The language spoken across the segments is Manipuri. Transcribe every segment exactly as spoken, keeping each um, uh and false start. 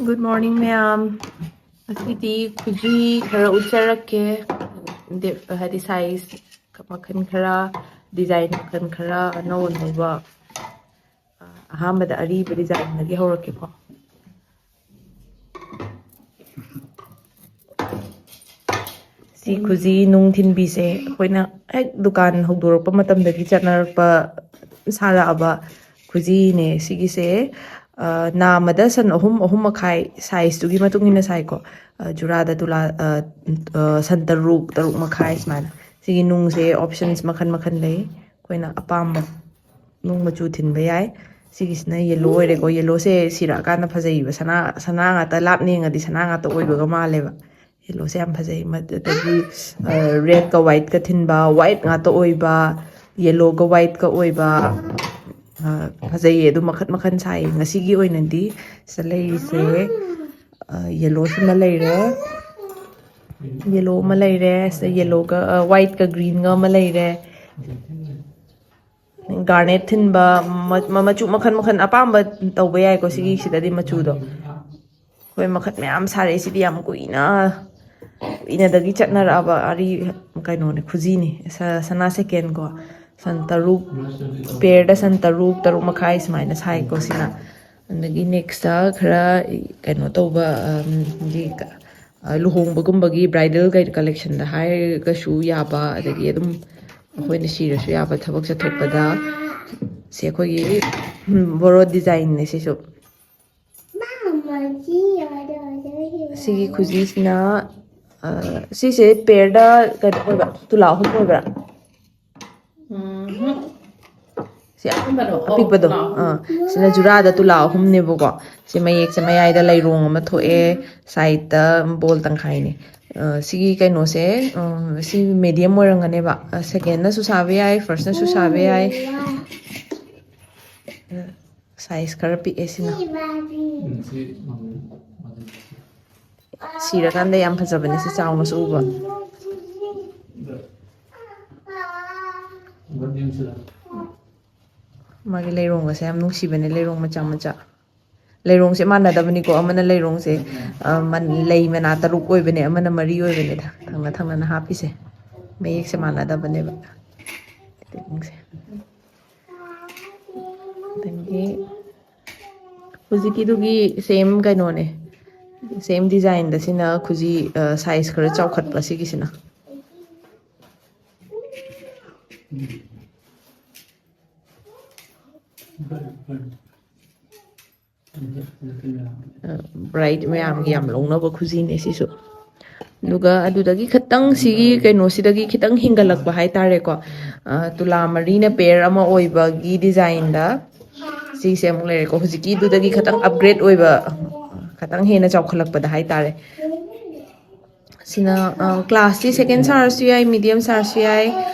Good morning, ꯃꯌꯥꯝ. ꯉꯁꯤꯗꯤ ꯈꯨꯖꯤ ꯈꯔ ꯎꯠꯆꯔꯛꯀꯦ꯫ ꯗꯦ-, ꯍꯥꯏꯗꯤ size ꯃꯈꯜ ꯈꯔ, design ꯃꯈꯜ ꯈꯔ, ꯑꯅꯧ ꯑꯅꯧꯕ꯫ ꯑ, ꯑꯍꯥꯟꯕꯗ ꯑꯔꯤꯕ design ꯗꯒꯤ ꯍꯧꯔꯛꯀꯦꯀꯣ꯫ ꯁꯤ ꯈꯨꯖꯤ ꯅꯨꯡ ꯊꯤꯟꯕꯤꯁꯦ ꯑꯩꯈꯣꯏꯅ ꯍꯦꯛ ꯗꯨꯀꯥꯟ ꯍꯧꯗꯣꯔꯛꯄ ꯃꯇꯝꯗꯒꯤ ꯆꯠꯅꯔꯛꯄ, ꯁꯥꯔꯛꯑꯕ ꯈꯨꯖꯤꯅꯦ꯫ ꯁꯤꯒꯤꯁꯦ, ꯑ, ꯅꯥꯃꯗ ꯁꯟ ꯑꯍꯨꯝ, ꯑꯍꯨꯝ ꯃꯈꯥꯏ size ꯇꯨꯒꯤ ꯃꯇꯨꯡ ꯏꯟꯅ ꯁꯥꯏꯀꯣ꯫ ꯑ, ꯖꯨꯔꯥꯗ ꯇꯨꯂꯥ, ꯑ, ꯑ, ꯁꯟ ꯇꯔꯨꯛ, ꯇꯔꯨꯛ ꯃꯈꯥꯏ ꯁꯨꯃꯥꯏꯅ꯫ ꯁꯤꯒꯤ ꯅꯨꯡꯁꯦ options ꯃꯈꯜ ꯃꯈꯜ ꯂꯩ, ꯑꯩꯈꯣꯏꯅ ꯑꯄꯥꯝꯕ ꯅꯨꯡ ꯃꯆꯨ ꯊꯤꯟꯕ ꯌꯥꯏ꯫ ꯁꯤꯒꯤꯁꯤꯅ yellow ꯑꯣꯏꯔꯦꯀꯣ꯫ Yellow ꯁꯦ ꯁꯤꯔꯛꯑꯀꯥꯟꯗ ꯐꯖꯩꯕ꯫ ꯁꯅꯥ, ꯁꯅꯥ ꯉꯥꯛꯇ ꯂꯥꯞꯅ ꯌꯦꯡꯉꯗꯤ ꯁꯅꯥ ꯉꯥꯛꯇ ꯑꯣꯏꯕꯒ ꯃꯥꯜꯂꯦꯕ꯫ Yellow ꯁꯦ ꯌꯥꯝ ꯐꯖꯩ꯫ ꯃ-, ꯑꯗꯒꯤ, ꯑ, red ꯀ white ꯀ ꯊꯤꯟꯕ, white ꯉꯥꯛꯇ ꯑꯣꯏꯕ, yellow ꯒ white ꯀ ꯑꯣꯏꯕ, ꯑ, ꯐꯖꯩꯌꯦ꯫ ꯑꯗꯨ ꯃꯈꯟ ꯃꯈꯟ ꯁꯥꯏꯌꯦ꯫ ꯉꯁꯤꯒꯤ ꯑꯣꯏꯅꯗꯤ ꯁꯤꯗ ꯂꯩꯔꯤꯁꯦ, ꯑ, yellow ꯁꯤꯃ ꯂꯩꯔꯦ, yellow ꯑꯃ ꯂꯩꯔꯦ, ꯁꯤꯗ yellow ꯒ, ꯑ, white ꯀ green ꯒ ꯑꯃ ꯂꯩꯔꯦ꯫ Garnet ꯊꯤꯟꯕ, ꯃ-, ꯃ-, ꯃꯆꯨ ꯃꯈꯜ ꯃꯈꯜ ꯑꯄꯥꯝꯕ ꯇꯧꯕ ꯌꯥꯏꯀꯣ꯫ ꯁꯤꯒꯤ ꯁꯤꯗꯗꯤ ꯃꯆꯨꯗꯣ ꯑꯩꯈꯣꯏ ꯃꯈꯜ ꯃꯌꯥꯝ ꯁꯥꯔꯛꯑꯦ꯫ ꯁꯤꯗꯤ ꯌꯥꯝ ꯀꯨꯏꯅ, ꯀꯨꯏꯅꯗꯒꯤ ꯆꯠꯅꯔꯛꯑꯕ ꯑꯔꯤ-, ꯀꯩꯅꯣꯅꯦ, ꯈꯨꯖꯤꯅꯦ꯫ ꯁ-, ꯁꯅꯥ second ꯀꯣ꯫ ꯁꯟ ꯇꯔꯨꯛ, pair ꯗ ꯁꯟ ꯇꯔꯨꯛ, ꯇꯔꯨꯛ ꯃꯈꯥꯏ ꯁꯨꯃꯥꯏꯅ ꯁꯥꯏꯀꯣ ꯁꯤꯅ꯫ ꯑꯗꯒꯤ next ꯈꯔ ꯀꯩꯅꯣ ꯇꯧꯕ, ꯑꯝ, ꯒꯤ ꯀ-, ꯑ, ꯂꯨꯍꯣꯡꯕꯒꯨꯝꯕꯒꯤ bridal ꯀꯩ collection ꯗ ꯍꯥꯏꯔꯒꯁꯨ ꯌꯥꯕ, ꯑꯗꯒꯤ ꯑꯗꯨꯝ ꯑꯩꯈꯣꯏꯅ ꯁꯤꯔꯁꯨ ꯌꯥꯕ ꯊꯕꯛ ꯆꯠꯊꯣꯛꯄꯗ꯫ ꯁꯤ ꯑꯩꯈꯣꯏꯒꯤ, ꯎꯝ, ꯕꯣꯔꯣ design ꯅꯦ ꯁꯤꯁꯨ꯫ ꯁꯤꯒꯤ ꯈꯨꯖꯤꯁꯤꯅ, ꯑ, ꯁꯤꯁꯦ pair ꯗ ꯀꯩꯅꯣ ꯑꯣꯏꯕ, ꯇꯨꯂꯥ ꯑꯍꯨꯝ ꯑꯣꯏꯕ꯭ꯔꯥ? ꯎꯝ꯫ ꯁꯤ ꯑꯄꯤꯛꯄꯗꯣ꯫ ꯑꯄꯤꯛꯄꯗꯣ꯫ ꯑꯣ, ꯇꯨꯂꯥ ꯑꯍꯨꯝ꯫ ꯑꯥ꯫ ꯁꯤꯅ ꯖꯨꯔꯥꯗ ꯇꯨꯂꯥ ꯑꯍꯨꯝꯅꯦꯕꯀꯣ꯫ ꯁꯤ ꯃꯌꯦꯛꯁꯦ ꯃꯌꯥꯏꯗ ꯂꯩꯔꯣꯡ ꯑꯃ ꯊꯣꯛꯑꯦ, side ꯇ ꯕꯣꯜ ꯇꯪꯈꯥꯏꯅꯦ꯫ ꯑ, ꯁꯤꯒꯤ ꯀꯩꯅꯣꯁꯦ, ꯑ, ꯁꯤ medium ꯑꯣꯏꯔꯝꯒꯅꯦꯕ꯫ ꯑ, second ꯅꯁꯨ ꯁꯥꯕ ꯌꯥꯏ, first ꯅꯁꯨ ꯁꯥꯕ ꯌꯥꯏ꯫ ꯑ, size ꯈꯔ ꯄꯤꯛꯑꯦ ꯁꯤꯅ꯫ ꯎꯝ, ꯁꯤ, ꯎꯝ, ꯁꯤꯔꯀꯥꯟꯗ ꯌꯥꯝ ꯐꯖꯕꯅꯦ ꯁꯤ, ꯆꯥꯎꯅꯁꯨ ꯎꯕ꯫ ꯃꯥꯒꯤ ꯂꯩꯔꯣꯡꯒꯁꯦ ꯌꯥꯝ ꯅꯨꯡꯁꯤꯕꯅꯦ, ꯂꯩꯔꯣꯡ ꯃꯆꯥ ꯃꯆꯥ꯫ ꯂꯩꯔꯣꯡꯁꯦ ꯃꯥꯟꯅꯗꯕꯅꯤꯀꯣ꯫ ꯑꯃꯅ ꯂꯩꯔꯣꯡꯁꯦ, ꯑ, ꯃꯟ-, ꯂꯩ ꯃꯅꯥ ꯇꯔꯨꯛ ꯑꯣꯏꯕꯅꯦ, ꯑꯃꯅ ꯃꯔꯤ ꯑꯣꯏꯕꯅꯦꯗ, ꯊꯪꯅ ꯊꯪꯅꯅ ꯍꯥꯞꯄꯤꯁꯦ꯫ ꯃꯌꯦꯛꯁꯦ ꯃꯥꯟꯅꯗꯕꯅꯦꯕ꯫ ꯑꯗꯒꯤ ꯍꯧꯖꯤꯛꯀꯤꯗꯨꯒꯤ ꯁꯦꯝ ꯀꯩꯅꯣꯅꯦ, ꯁꯦꯝ ꯗꯤꯖꯥꯏꯟꯗ ꯁꯤꯅ ꯈꯨꯖꯤ, ꯑ, ꯁꯥꯏꯖ ꯈꯔ ꯆꯥꯎꯈꯠꯄ ꯁꯤꯒꯤꯁꯤꯅ꯫ ꯕ꯭ꯔꯥꯏꯠ ꯃꯌꯥꯝꯒꯤ ꯌꯥꯝ ꯂꯧꯅꯕ ꯈꯨꯖꯤꯅꯦ ꯁꯤꯁꯨ꯫ ꯑꯗꯨꯒ ꯑꯗꯨꯗꯒꯤ ꯈꯤꯇꯪ, ꯁꯤꯒꯤ ꯀꯩꯅꯣꯁꯤꯗꯒꯤ ꯈꯤꯇꯪ ꯍꯦꯟꯒꯠꯂꯛꯄ ꯍꯥꯏꯇꯥꯔꯦꯀꯣ꯫ ꯑ, ꯇꯨꯂꯥ ꯃꯔꯤꯅ ꯄꯦꯌꯔ ꯑꯃ ꯑꯣꯏꯕꯒꯤ ꯗꯤꯖꯥꯏꯟꯗ ꯁꯤꯁꯦ ꯑꯃꯨꯛ ꯂꯩꯔꯦꯀꯣ꯫ ꯍꯧꯖꯤꯛꯀꯤꯗꯨꯗꯒꯤ ꯈꯤꯇꯪ ꯑꯞꯒ꯭ꯔꯦꯗ ꯑꯣꯏꯕ, ꯈꯤꯇꯪ ꯍꯦꯟꯅ ꯆꯥꯎꯈꯠꯂꯛꯄꯗ ꯍꯥꯏꯇꯥꯔꯦ꯫ ꯁꯤꯅ, ꯑ, ꯀ꯭ꯂꯥꯁꯁꯤ ꯁꯦꯀꯦꯟ ꯁꯥꯔꯁꯨ ꯌꯥꯏ, ꯃꯤꯗꯤꯌꯝ ꯁꯥꯔꯁꯨ ꯌꯥꯏ,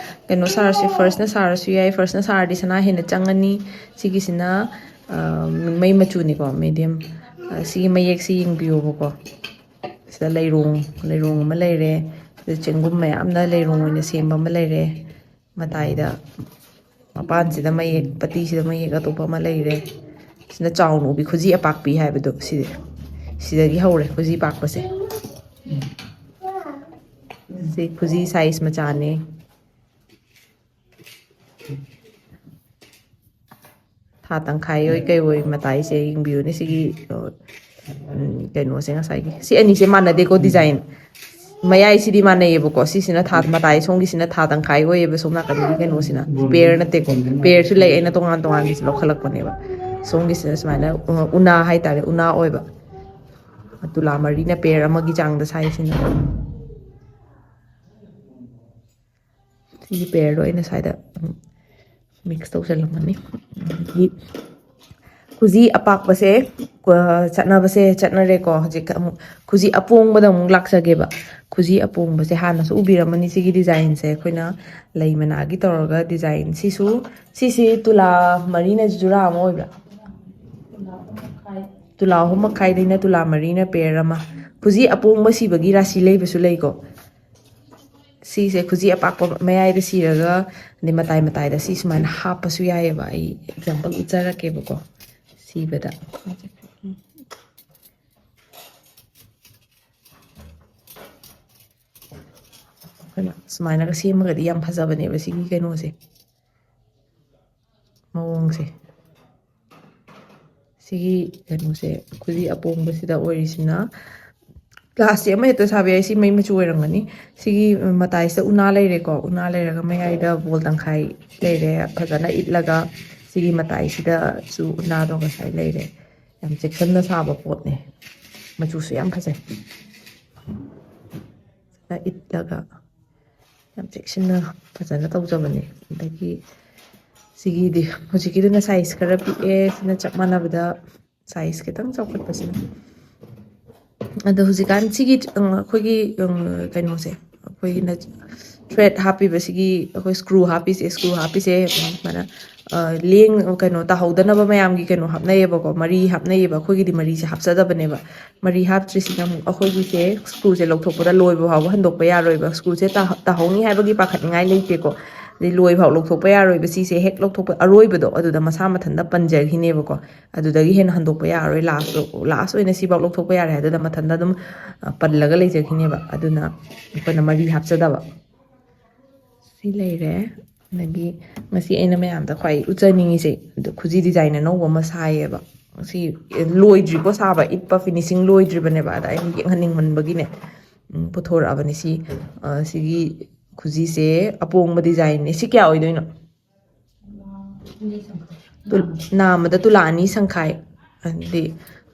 ꯀꯩꯅꯣ ꯁꯥꯔꯁꯨ, ꯐꯥꯔꯁꯅ ꯁꯥꯔꯁꯨ ꯌꯥꯏ꯫ ꯐꯥꯔꯁꯅ ꯁꯥꯔꯗꯤ ꯁꯅꯥ ꯍꯦꯟꯅ ꯆꯪꯉꯅꯤ꯫ ꯁꯤꯒꯤꯁꯤꯅ, ꯑ, ꯃꯩ ꯃꯆꯨꯅꯤꯀꯣ, ꯃꯤꯗꯤꯌꯝ꯫ ꯑ, ꯁꯤꯒꯤ ꯃꯌꯦꯛꯁꯤ ꯌꯦꯡꯕꯤꯌꯣꯕꯀꯣ꯫ ꯁꯤꯗ ꯂꯩꯔꯣꯡ, ꯂꯩꯔꯣꯡ ꯑꯃ ꯂꯩꯔꯦ꯫ ꯁꯤꯗ ꯆꯦꯡꯒꯨꯝ ꯃꯌꯥꯝꯅ ꯂꯩꯔꯣꯡ ꯑꯣꯏꯅ ꯁꯦꯝꯕ ꯑꯃ ꯂꯩꯔꯦ꯫ ꯃꯇꯥꯏꯗ, ꯃꯄꯥꯟꯁꯤꯗ ꯃꯌꯦꯛ, ꯄꯇꯤꯁꯤꯗ ꯃꯌꯦꯛ ꯑꯇꯣꯞꯄ ꯑꯃ ꯂꯩꯔꯦ꯫ ꯁꯤꯅ ꯆꯥꯎꯅ ꯎꯕꯤ ꯈꯨꯖꯤ ꯑꯄꯥꯛꯄꯤ ꯍꯥꯏꯕꯗꯣ, ꯁꯤꯗꯤ, ꯁꯤꯗꯒꯤ ꯍꯧꯔꯦ ꯈꯨꯖꯤ ꯄꯥꯛꯄꯁꯦ꯫ ꯁꯤ ꯈꯨꯖꯤ ꯁꯥꯏꯖ ꯃꯆꯥꯅꯦ꯫ ꯊꯥ ꯇꯪꯈꯥꯏ ꯑꯣꯏ ꯀꯩ ꯑꯣꯏ ꯃꯇꯥꯏꯁꯦ ꯌꯦꯡꯕꯤꯌꯨꯅꯦ꯫ ꯁꯤꯒꯤ, ꯎꯝ, ꯀꯩꯅꯣꯁꯦ ꯉꯁꯥꯏꯒꯤ꯫ ꯁꯤ ꯑꯅꯤꯁꯦ ꯃꯥꯟꯅꯗꯦꯀꯣ ꯗꯤꯖꯥꯏꯟ꯫ ꯃꯌꯥꯏꯁꯤꯗꯤ ꯃꯥꯟꯅꯩꯌꯦꯕꯀꯣ꯫ ꯁꯤꯁꯤꯅ ꯊꯥ ꯃꯇꯥꯏ, ꯁꯣꯝꯒꯤꯁꯤꯅ ꯊꯥ ꯇꯪꯈꯥꯏ ꯑꯣꯏꯌꯦꯕ, ꯁꯣꯝ ꯅꯥꯀꯟꯒꯤ ꯀꯩꯅꯣꯁꯤꯅ꯫ ꯄꯦꯌꯔ ꯅꯠꯇꯦꯀꯣ꯫ ꯄꯦꯌꯔꯁꯨ ꯂꯩ, ꯑꯩꯅ ꯇꯣꯉꯥꯟ ꯇꯣꯉꯥꯟꯒꯤꯁꯨ ꯂꯧꯈꯠꯂꯛꯄꯅꯦꯕ꯫ ꯁꯣꯝꯒꯤꯁꯤꯅ ꯁꯨꯃꯥꯏꯅ, ꯎ-, ꯎꯅꯥ ꯍꯥꯏꯇꯥꯔꯦ, ꯎꯅꯥ ꯑꯣꯏꯕ꯫ ꯇꯨꯂꯥ ꯃꯔꯤꯅ ꯄꯦꯌꯔ ꯑꯃꯒꯤ ꯆꯥꯡꯗ ꯁꯥꯏꯁꯤꯅ꯫ ꯁꯤꯒꯤ ꯄꯦꯌꯔꯗꯣ ꯑꯩꯅ ꯁ꯭ꯋꯥꯏꯗ, ꯎꯝ, ꯃꯤꯛꯁ ꯇꯧꯁꯜꯂꯝꯃꯅꯤ꯫ ꯑꯗꯒꯤ ꯈꯨꯖꯤ ꯑꯄꯥꯛꯄꯁꯦ, ꯑ, ꯆꯠꯅꯕꯁꯦ ꯆꯠꯅꯔꯦꯀꯣ꯫ ꯍꯧꯖꯤꯛ ꯑꯃꯨꯛ ꯈꯨꯖꯤ ꯑꯄꯣꯡꯕꯗ ꯑꯃꯨꯛ ꯂꯥꯛꯆꯒꯦꯕ꯫ ꯈꯨꯖꯤ ꯑꯄꯣꯡꯕꯁꯦ ꯍꯥꯟꯅꯁꯨ ꯎꯕꯤꯔꯝꯃꯅꯤ꯫ ꯁꯤꯒꯤ ꯗꯤꯖꯥꯏꯟꯁꯦ ꯑꯩꯈꯣꯏꯅ ꯂꯩ ꯃꯅꯥꯒꯤ ꯇꯧꯔꯒ ꯗꯤꯖꯥꯏꯟ꯫ ꯁꯤꯁꯨ, ꯁꯤꯁꯤ ꯇꯨꯂꯥ ꯃꯔꯤꯅ ꯖꯨꯔꯥ ꯑꯃ ꯑꯣꯏꯕ꯭ꯔꯥ? ꯇꯨꯂꯥ ꯑꯍꯨꯝ ꯃꯈꯥꯏꯗꯩꯅ ꯇꯨꯂꯥ ꯃꯔꯤꯅ ꯄꯦꯌꯔ ꯑꯃ꯫ ꯈꯨꯖꯤ ꯑꯄꯣꯡꯕ ꯁꯤꯕꯒꯤ ꯔꯥꯁꯤ ꯂꯩꯕꯁꯨ ꯂꯩꯀꯣ꯫ ꯁꯤꯁꯦ ꯈꯨꯖꯤ ꯑꯄꯥꯛꯄ ꯃꯌꯥꯏꯗ ꯁꯤꯔꯒ, ꯑꯗꯩ ꯃꯇꯥꯏ ꯃꯇꯥꯏꯗ ꯁꯤ ꯁꯨꯃꯥꯏꯅ ꯍꯥꯞꯄꯁꯨ ꯌꯥꯏꯑꯕ꯫ ꯑꯩ ꯑꯦꯛꯖꯥꯝꯄꯜ ꯎꯠꯆꯔꯛꯀꯦꯕꯀꯣ꯫ ꯁꯤꯕꯗ ꯁꯨꯃꯥꯏꯅꯒ ꯁꯦꯝꯃꯒꯗꯤ ꯌꯥꯝ ꯐꯖꯕꯅꯦꯕ ꯁꯤꯒꯤ ꯀꯩꯅꯣꯁꯦ, ꯃꯑꯣꯡꯁꯦ꯫ ꯁꯤꯒꯤ ꯀꯩꯅꯣꯁꯦ, ꯈꯨꯖꯤ ꯑꯄꯣꯝꯕꯁꯤꯗ ꯑꯣꯏꯔꯤꯁꯤꯅ, ꯒ꯭ꯂꯥꯁꯁꯦ ꯑꯃ ꯍꯦꯛꯇ ꯁꯥꯕ ꯌꯥꯏ꯫ ꯁꯤ ꯃꯩ ꯃꯆꯨ ꯑꯣꯏꯔꯝꯒꯅꯤ꯫ ꯁꯤꯒꯤ ꯃꯇꯥꯏꯁꯤꯗ ꯎꯅꯥ ꯂꯩꯔꯦꯀꯣ꯫ ꯎꯅꯥ ꯂꯩꯔꯒ ꯃꯌꯥꯏꯗ ꯕꯣꯜ ꯇꯪꯈꯥꯏ ꯂꯩꯔꯦ꯫ ꯐꯖꯅ ꯏꯠꯂꯒ ꯁꯤꯒꯤ ꯃꯇꯥꯏꯁꯤꯗꯁꯨ ꯎꯅꯥꯗꯣ ꯉꯁꯥꯏ ꯂꯩꯔꯦ꯫ ꯌꯥꯝ ꯆꯦꯛꯁꯤꯟꯅ ꯁꯥꯕ ꯄꯣꯠꯅꯦ꯫ ꯃꯆꯨꯁꯨ ꯌꯥꯝ ꯐꯖꯩ꯫ ꯐꯖꯅ ꯏꯠꯂꯒ ꯌꯥꯝ ꯆꯦꯛꯁꯤꯟꯅ ꯐꯖꯅ ꯇꯧꯖꯕꯅꯦ꯫ ꯑꯗꯒꯤ ꯁꯤꯒꯤꯗꯤ, ꯍꯧꯖꯤꯛꯀꯤꯗꯨꯅ ꯁꯥꯏꯖ ꯈꯔ ꯄꯤꯛꯑꯦ, ꯁꯤꯅ ꯆꯞ ꯃꯥꯟꯅꯕꯗ ꯁꯥꯏꯖ ꯈꯤꯇꯪ ꯆꯥꯎꯈꯠꯄꯁꯤꯅ꯫ ꯑꯗꯣ ꯍꯧꯖꯤꯛꯀꯥꯟ ꯁꯤꯒꯤ, ꯑ, ꯑꯩꯈꯣꯏꯒꯤ, ꯑ, ꯀꯩꯅꯣꯁꯦ, ꯑꯩꯈꯣꯏꯒꯤꯅ ꯊ꯭ꯔꯦꯠ ꯍꯥꯞꯄꯤꯕꯁꯤꯒꯤ, ꯑꯩꯈꯣꯏ ꯁ꯭ꯀ꯭ꯔꯨ ꯍꯥꯞꯄꯤꯁꯦ, ꯁ꯭ꯀ꯭ꯔꯨ ꯍꯥꯞꯄꯤꯁꯦ ꯁꯨꯃꯥꯏꯅ, ꯑ, ꯂꯦꯡ-, ꯀꯩꯅꯣ ꯇꯥꯍꯧꯗꯅꯕ ꯃꯌꯥꯝꯒꯤ ꯀꯩꯅꯣ ꯍꯥꯞꯅꯩꯌꯦꯕꯀꯣ, ꯃꯔꯤ ꯍꯥꯞꯅꯩꯌꯦꯕ꯫ ꯑꯩꯈꯣꯏꯒꯤꯗꯤ ꯃꯔꯤꯁꯦ ꯍꯥꯞꯆꯗꯕꯅꯦꯕ꯫ ꯃꯔꯤ ꯍꯥꯞꯇ꯭ꯔꯤꯁꯤꯅ ꯑꯃꯨꯛ ꯑꯩꯈꯣꯏꯒꯤꯁꯦ ꯁ꯭ꯀ꯭ꯔꯨꯁꯦ ꯂꯧꯊꯣꯛꯄꯗ ꯂꯣꯏꯕ ꯐꯥꯎꯕ ꯍꯟꯗꯣꯛꯄ ꯌꯥꯔꯣꯏꯕ꯫ ꯁ꯭ꯀ꯭ꯔꯨꯁꯦ ꯇꯥꯍ-, ꯇꯥꯍꯧꯅꯤ ꯍꯥꯏꯕꯒꯤ ꯄꯥꯈꯠꯅꯤꯡꯉꯥꯏ ꯂꯩꯇꯦꯀꯣ꯫ ꯑꯗꯩ ꯂꯣꯏ ꯐꯥꯎ ꯂꯧꯊꯣꯛꯄ ꯌꯥꯔꯣꯏꯕ꯫ ꯁꯤꯁꯦ ꯍꯦꯛ ꯂꯧꯊꯣꯛꯄ, ꯑꯔꯣꯏꯕꯗꯣ ꯑꯗꯨꯗ ꯃꯁꯥ ꯃꯊꯟꯇ ꯄꯟꯖꯈꯤꯅꯦꯕꯀꯣ꯫ ꯑꯗꯨꯗꯒꯤ ꯍꯦꯟꯅ ꯍꯟꯗꯣꯛꯄ ꯌꯥꯔꯔꯣꯏ꯫ ꯂꯥꯁꯇꯣ, ꯂꯥꯁ ꯑꯣꯏꯅ ꯁꯤꯐꯥꯎ ꯂꯧꯊꯣꯛꯄ ꯌꯥꯔꯦ ꯍꯥꯏꯗꯨꯗ ꯃꯊꯟꯇ ꯑꯗꯨꯝ, ꯑ, ꯄꯜꯂꯒ ꯂꯩꯖꯈꯤꯅꯦꯕ꯫ ꯑꯗꯨꯅ ꯑꯩꯈꯣꯏꯅ ꯃꯔꯤ ꯍꯥꯞꯆꯗꯕ꯫ ꯁꯤ ꯂꯩꯔꯦ꯫ ꯑꯗꯒꯤ ꯉꯁꯤ ꯑꯩꯅ ꯃꯌꯥꯝꯗ ꯈ꯭ꯋꯥꯏ ꯎꯠꯆꯅꯤꯡꯉꯤꯁꯦ, ꯑꯗꯣ ꯈꯨꯖꯤ ꯗꯤꯖꯥꯏꯟ ꯑꯅꯧꯕ ꯑꯃ ꯁꯥꯏꯌꯦꯕ꯫ ꯁꯤ ꯂꯣꯏꯗ꯭ꯔꯤꯀꯣ ꯁꯥꯕ, ꯏꯠꯄ ꯐꯤꯅꯤꯁꯤꯡ ꯂꯣꯏꯗ꯭ꯔꯤꯕꯅꯦꯕ꯫ ꯑꯗ ꯑꯩꯅ ꯌꯦꯡꯍꯟꯅꯤꯡꯃꯟꯕꯒꯤꯅꯦ, ꯎꯝ, ꯄꯨꯊꯣꯔꯛꯑꯕꯅꯤ꯫ ꯁꯤ, ꯑ, ꯁꯤꯒꯤ ꯈꯨꯖꯤꯁꯦ ꯑꯄꯣꯡꯕ ꯗꯤꯖꯥꯏꯟꯅꯦ꯫ ꯁꯤ ꯀꯌꯥ ꯑꯣꯏꯗꯣꯏꯅꯣ? ꯇꯨ-, ꯅꯥꯃꯗ ꯇꯨꯂꯥ ꯑꯅꯤ ꯁꯪꯈꯥꯏ꯫ ꯑꯗꯨꯗꯤ,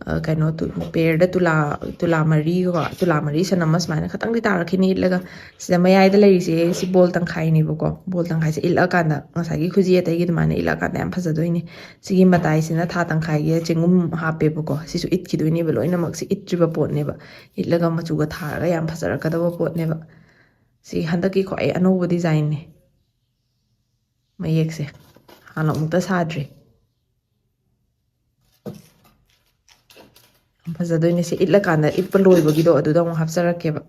ꯑ, ꯀꯩꯅꯣ, ꯇꯨ-, ꯄꯦꯔꯗ ꯇꯨꯂꯥ, ꯇꯨꯂꯥ ꯃꯔꯤꯒꯀꯣ, ꯇꯨꯂꯥ ꯃꯔꯤ ꯁꯅꯝ ꯑꯃ ꯁꯨꯃꯥꯏꯅ ꯈꯇꯪꯗꯤ ꯇꯥꯔꯛꯈꯤꯅꯤ ꯏꯠꯂꯒ꯫ ꯁꯤꯗ ꯃꯌꯥꯏꯗ ꯂꯩꯔꯤꯁꯦ ꯁꯤ ꯕꯣꯜ ꯇꯪꯈꯥꯏꯅꯦꯕꯀꯣ꯫ ꯕꯣꯜ ꯇꯪꯈꯥꯏꯁꯦ ꯏꯠꯂꯛꯑꯀꯥꯟꯗ ꯉꯁꯥꯏꯒꯤ ꯈꯨꯖꯤ ꯑꯇꯩꯒꯤ ꯑꯗꯨꯃꯥꯏꯅ ꯏꯠꯂꯛꯑꯀꯥꯟꯗ ꯌꯥꯝ ꯐꯖꯗꯣꯏꯅꯦ꯫ ꯁꯤꯒꯤ ꯃꯇꯥꯏꯁꯤꯅ ꯊꯥ ꯇꯪꯈꯥꯏꯒꯤ ꯆꯦꯡꯒꯨꯝ ꯍꯥꯞꯄꯦꯕꯀꯣ꯫ ꯁꯤꯁꯨ ꯏꯠꯈꯤꯗꯣꯏꯅꯦꯕ, ꯂꯣꯏꯅꯃꯛꯁꯦ ꯏꯠꯇ꯭ꯔꯤꯕ ꯄꯣꯠꯅꯦꯕ꯫ ꯏꯠꯂꯒ ꯃꯆꯨꯒ ꯊꯥꯔꯒ ꯌꯥꯝ ꯐꯖꯔꯛꯀꯗꯕ ꯄꯣꯠꯅꯦꯕ꯫ ꯁꯤ ꯍꯟꯗꯛꯀꯤ ꯈ꯭ꯋꯥꯏ ꯑꯅꯧꯕ ꯗꯤꯖꯥꯏꯟꯅꯦ꯫ ꯃꯌꯦꯛꯁꯦ ꯍꯥꯟꯅ ꯑꯃꯨꯛꯇ ꯁꯥꯗ꯭ꯔꯤ꯫ ꯌꯥꯝ ꯐꯖꯗꯣꯏꯅꯦ꯫ ꯁꯤ ꯏꯠꯂꯀꯥꯟꯗ, ꯏꯠꯄ ꯂꯣꯏꯕꯒꯤꯗꯣ ꯑꯗꯨꯗ ꯑꯃꯨꯛ ꯍꯥꯞꯆꯔꯛꯀꯦꯕ꯫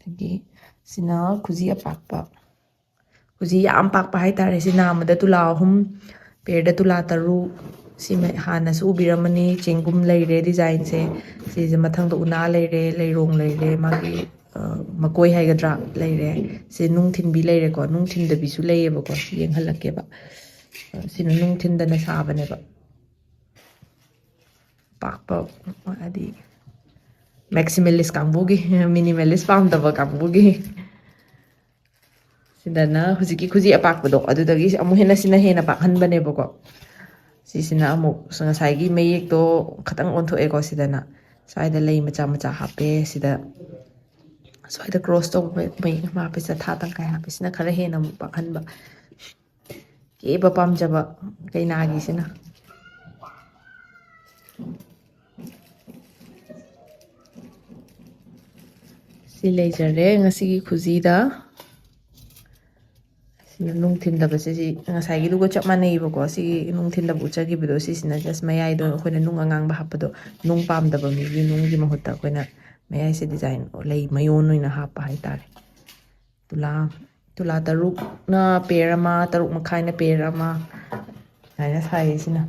ꯑꯗꯒꯤ ꯁꯤꯅ ꯈꯨꯖꯤ ꯑꯄꯥꯛꯄ, ꯈꯨꯖꯤ ꯌꯥꯝ ꯄꯥꯛꯄ ꯍꯥꯏꯇꯥꯔꯦ꯫ ꯁꯤ ꯅꯥꯃꯗ ꯇꯨꯂꯥ ꯑꯍꯨꯝ, ꯄꯦꯔꯗ ꯇꯨꯂꯥ ꯇꯔꯨꯛ, ꯁꯤ ꯍꯥꯟꯅꯁꯨ ꯎꯕꯤꯔꯝꯃꯅꯤ, ꯆꯦꯡꯒꯨꯝ ꯂꯩꯔꯦ ꯗꯤꯖꯥꯏꯟꯁꯦ꯫ ꯁꯤꯁꯦ ꯃꯊꯪꯗ ꯎꯅꯥ ꯂꯩꯔꯦ, ꯂꯩꯔꯣꯡ ꯂꯩꯔꯦ, ꯃꯥꯒꯤ ꯃꯀꯣꯏ ꯍꯥꯏꯒꯗ꯭ꯔꯥ ꯂꯩꯔꯦ꯫ ꯁꯤ ꯅꯨꯡ ꯊꯤꯟꯕꯤ ꯂꯩꯔꯦꯀꯣ, ꯅꯨꯡ ꯊꯤꯟꯗꯕꯤꯁꯨ ꯂꯩꯌꯦꯕꯀꯣ꯫ ꯌꯦꯡꯍꯜꯂꯛꯀꯦꯕ꯫ ꯁꯤꯅ ꯅꯨꯡ ꯊꯤꯟꯗꯅ ꯁꯥꯕꯅꯦꯕ꯫ ꯄꯥꯛꯄ ꯍꯥꯏꯗꯤ ꯃꯦꯛꯁꯤꯃꯦꯂꯤꯁ ꯀꯥꯡꯕꯨꯒꯤ, ꯃꯤꯅꯤꯃꯦꯂꯤꯁ ꯄꯥꯝꯗꯕ ꯀꯥꯡꯕꯨꯒꯤ꯫ ꯁꯤꯗꯅ ꯍꯧꯖꯤꯛꯀꯤ ꯈꯨꯖꯤ ꯑꯄꯥꯛꯄꯗꯣ, ꯑꯗꯨꯗꯒꯤ ꯑꯃꯨꯛ ꯍꯦꯟꯅ, ꯁꯤꯅ ꯍꯦꯟꯅ ꯄꯥꯛꯍꯟꯕꯅꯦꯕꯀꯣ꯫ ꯁꯤꯁꯤꯅ ꯑꯃꯨꯛ ꯉꯁꯥꯏꯒꯤ ꯃꯌꯦꯛꯇꯣ ꯈꯇꯪ ꯑꯣꯟꯊꯣꯛꯑꯦꯀꯣ꯫ ꯁꯤꯗꯅ ꯁ꯭ꯋꯥꯏꯗ ꯂꯩ ꯃꯆꯥ ꯃꯆꯥ ꯍꯥꯞꯄꯦ꯫ ꯁꯤꯗ ꯁ꯭ꯋꯥꯏꯗ ꯀ꯭ꯔꯣꯁ ꯇꯧꯕ ꯃꯌꯦꯛ ꯑꯃ ꯍꯥꯞꯄꯦ, ꯆꯠꯊꯥ ꯇꯪꯈꯥꯏ ꯍꯥꯞꯄꯦ꯫ ꯁꯤꯅ ꯈꯔ ꯍꯦꯟꯅ ꯑꯃꯨꯛ ꯄꯥꯛꯍꯟꯕ꯫ ꯀꯦꯕ ꯄꯥꯝꯖꯕ ꯀꯩꯅꯥꯒꯤꯁꯤꯅ꯫ ꯁꯤ ꯂꯩꯖꯔꯦ ꯉꯁꯤꯒꯤ ꯈꯨꯖꯤꯗ꯫ ꯁꯤꯅ ꯅꯨꯡ ꯊꯤꯟꯗꯕꯁꯦ, ꯁꯤ ꯉꯁꯥꯏꯒꯤꯗꯨꯒ ꯆꯞ ꯃꯥꯟꯅꯩꯕꯀꯣ꯫ ꯁꯤꯒꯤ ꯅꯨꯡ ꯊꯤꯟꯗꯕ ꯎꯠꯆꯈꯤꯕꯗꯣ, ꯁꯤꯁꯤꯅ just ꯃꯌꯥꯏꯗꯣ ꯑꯩꯈꯣꯏꯅ ꯅꯨꯡ ꯑꯉꯥꯡꯕ ꯍꯥꯞꯄꯗꯣ, ꯅꯨꯡ ꯄꯥꯝꯗꯕ ꯃꯤꯒꯤ ꯅꯨꯡꯒꯤ ꯃꯍꯨꯠꯇ ꯑꯩꯈꯣꯏꯅ ꯃꯌꯥꯏꯁꯦ ꯗꯤꯖꯥꯏꯟ ꯂꯩ ꯃꯌꯣꯟ ꯑꯣꯏꯅ ꯍꯥꯞꯄ ꯍꯥꯏꯇꯥꯔꯦ꯫ ꯇꯨꯂꯥ, ꯇꯨꯂꯥ ꯇꯔꯨꯛꯅ ꯄꯦꯔ ꯑꯃ, ꯇꯔꯨꯛ ꯃꯈꯥꯏꯅ ꯄꯦꯔ ꯑꯃ, ꯁꯨꯃꯥꯏꯅ ꯁꯥꯏꯌꯦ ꯁꯤꯅ꯫